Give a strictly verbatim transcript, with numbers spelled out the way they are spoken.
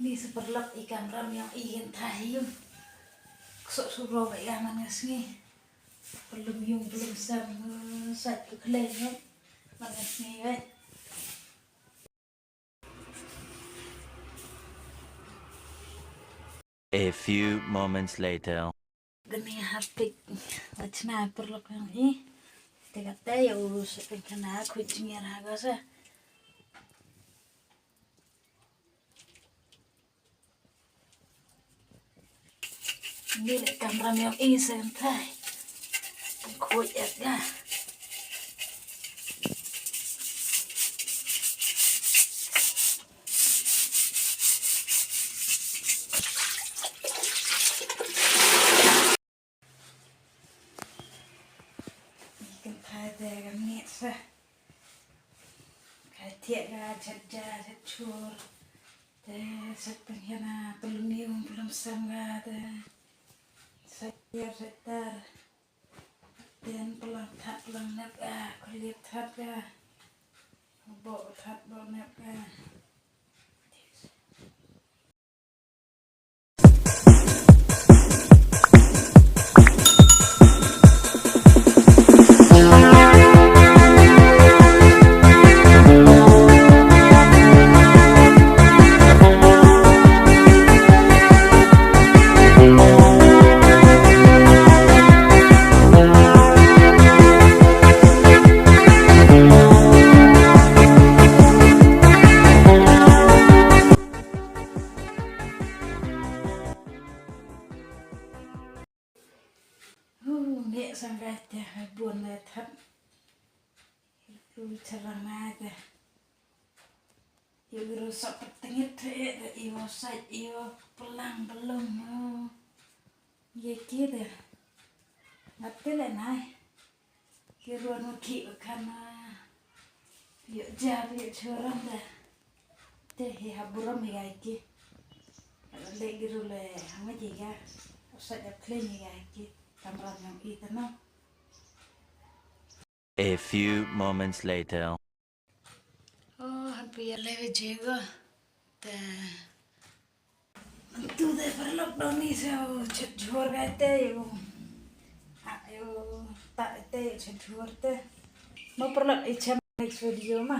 Ni sa paralok i kamram ïong i kynthei ïong. Ksoh shu bro ba ïa man nga sngi. Pylum ïong pylum sem, eh, sait u khlei ïong. Man nga sngi ïong. A few moments later. Dani hapik la chna paralok ïong i. Te kata ïa u sa pynkhana khuid jingïar ha ka sa. Ni le kamram ïong i sen thai. Khuid ïa ka. Kan thai te kan ngi sa. Kai thiah ka chet ja chet chur. Te sa pynhiana pylum ïung pylum sem ka te. Sa ïar sa tar. Ten plang that plang nep ka, kuliat that ka. Bo that bo nep ka. Hu, ngi sang ka te ha bun le that. Hu, charang na te. Ïa u ru sop pyrtengit te, ïa i wa sait, ïa u plang belum, ïa. Ïa ki te. Ngat te le nai. Ki ruan wa ki wa kan, ah, ïa ja, ïa churam te. Te hi ha buram ïa ki. Le ki ru le ha ma ji ga. Wa sait da khlem ïa ki. Kamram ïong i te no. A few moments later. Oh, han phi ïa leh jiego. Te. Tu te paralok dong ni sa u chet jhur kai te u. Ah, u ta te u chet jhur te. Mo paralok i chem next video ma.